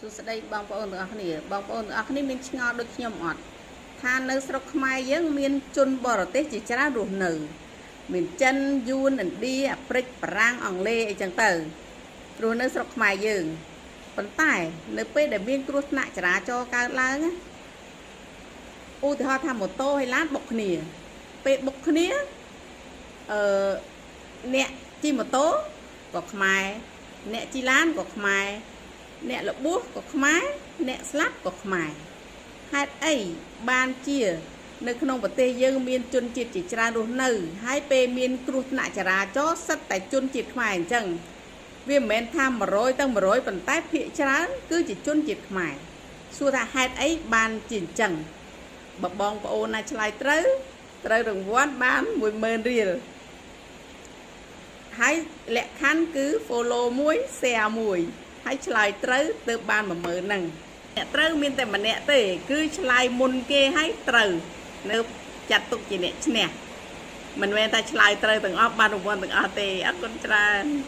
សួស្តីបងប្អូនទាំងអស់គ្នាបងប្អូនទាំងអស់គ្នាមានឆ្ងល់ដូចខ្ញុំអត់ថានៅស្រុកខ្មែរយើងមានជនបរទេសជាច្រើនរស់នៅ មានចិនយួនឥណ្ឌាអាហ្វ្រិកបារាំងអង់គ្លេសអីចឹងទៅរស់នៅស្រុកខ្មែរយើងប៉ុន្តែនៅពេលដែលមានគ្រោះថ្នាក់ចរាចរណ៍កើតឡើងណាឧទាហរណ៍ថាម៉ូតូហើយឡានបុកគ្នាពេលបុកគ្នាអឺអ្នកជិះម៉ូតូក៏ខ្មែរអ្នកជិះឡានក៏ខ្មែរ អ្នករបួសក៏ខ្មែរអ្នកស្លាប់ក៏ខ្មែរហេតុអីបានជា នៅក្នុងប្រទេសយើងមានជនជាតិជាច្រើនរស់នៅ ហើយពេលមានគ្រោះថ្នាក់ចរាចរណ៍សិតតែជនជាតិខ្មែរអញ្ចឹងវាមិនមែនថា100ទៅ100ប៉ុន្តែភាគច្រើនគឺជាជនជាតិខ្មែរសួរថាហេតុអីបានជាអញ្ចឹងបើបងប្អូនណាឆ្លើយត្រូវត្រូវរង្វាន់បាន10000រៀលហើយលក្ខខណ្ឌគឺ follow មួយ share មួយ ហើយឆ្លើយត្រូវទើបបាន10000ហ្នឹងអ្នកត្រូវមានតែម្នាក់ទេ គឺឆ្លើយមុនគេហើយត្រូវនៅចាត់ទុកជាអ្នកឈ្នះមិនមែនតែឆ្លើយត្រូវទាំងអស់បានរង្វាន់ទាំងអស់ទេអរគុណច្រើន។